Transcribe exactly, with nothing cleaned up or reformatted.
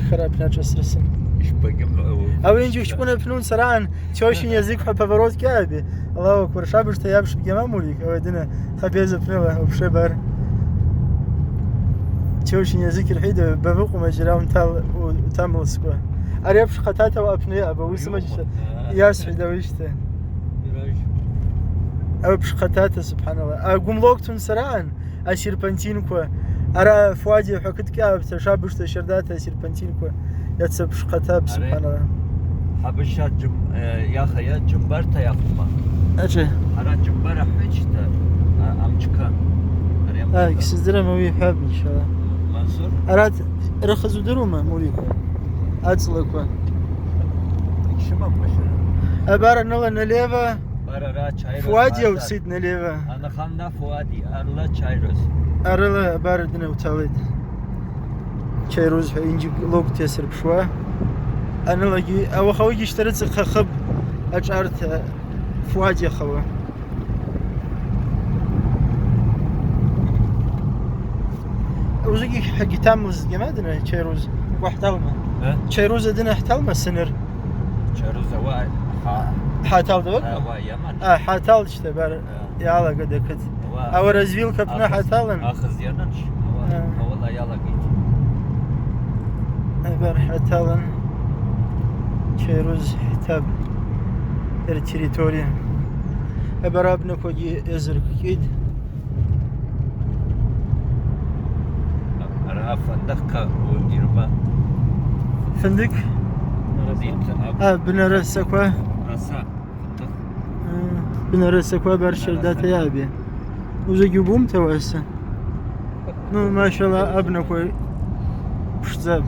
Хара апны ашӏасырсын. Ищбагьым, э, Ауи йынджьа учкъвын апны уынцарагӏан, тёщин язык хӏва поворот кьаби. Аллаху акбар, шабыжта йапш бгьама Мурик, ауи дына хабез апныла, вообще бар. Тёщин язык йырхӏвида, бавыкъума жьра унтал-, у-, утамлскӏва. Ари апш хъатата апны аба, уыса мачта. Йасхӏви давишта. Ауи апш хъатата, субхӏаналлах. А гумлокт уынцарагӏан, асерпантинква. Ара Фуади хӏва кыткӏ йаъапӏта, шабыжта щардата асерпантинква. Йацапш хъатапӏ, субхӏаналлах. Хӏабыжта джым-, э, яха я джымбарта йахъума. Ачи? Ара джымбара хӏвычта, а, амчка. Ари амчка. А, ксиздырам ауи хӏвапӏ, иншаллах. Мансур? Арат рыхъаз удырума, Мурик? Ацӏлаква. Шимам башара. Абар аныла налево. Барара чай Фуади рос уцитӏ налево. Анаханна Фуади, арла чай рос. Арла абар дына уталитӏ. Чай рус хӏва йынджьа локт йасырпшуа. Анылагьи, ауахьауигьи щтарыцӏа хъахъыпӏ ашӏарта Фуади ахъауа. Узугьи хӏагьитамлызгьи ма дына чай руз. Къвахьталма? Э? Чай руз адына хӏталма сыныр? Чай руз ауа хӏа-, хӏаталда ва? Ауа яман. А, хӏаталчта бар. Э. Йалагатӏ акыт. Ауа развилка апны ахыз-, хӏаталын. Ахыз янанч. Ауа, э, ауала йалагитӏ. Абар хӏаталын. Чай руз хӏтапӏ. Эр территория. Абар абнаквагьи эзыр кӏитӏ. Ара фындыкъ ка у ирма. Фындыкъ? Бинараса. А, бинарасаква. Раса. Фындыкъ. А, бинарасаква бар щардата йаби. Узагьи убумта уаса? Ну, машалла, абнаква пшдза.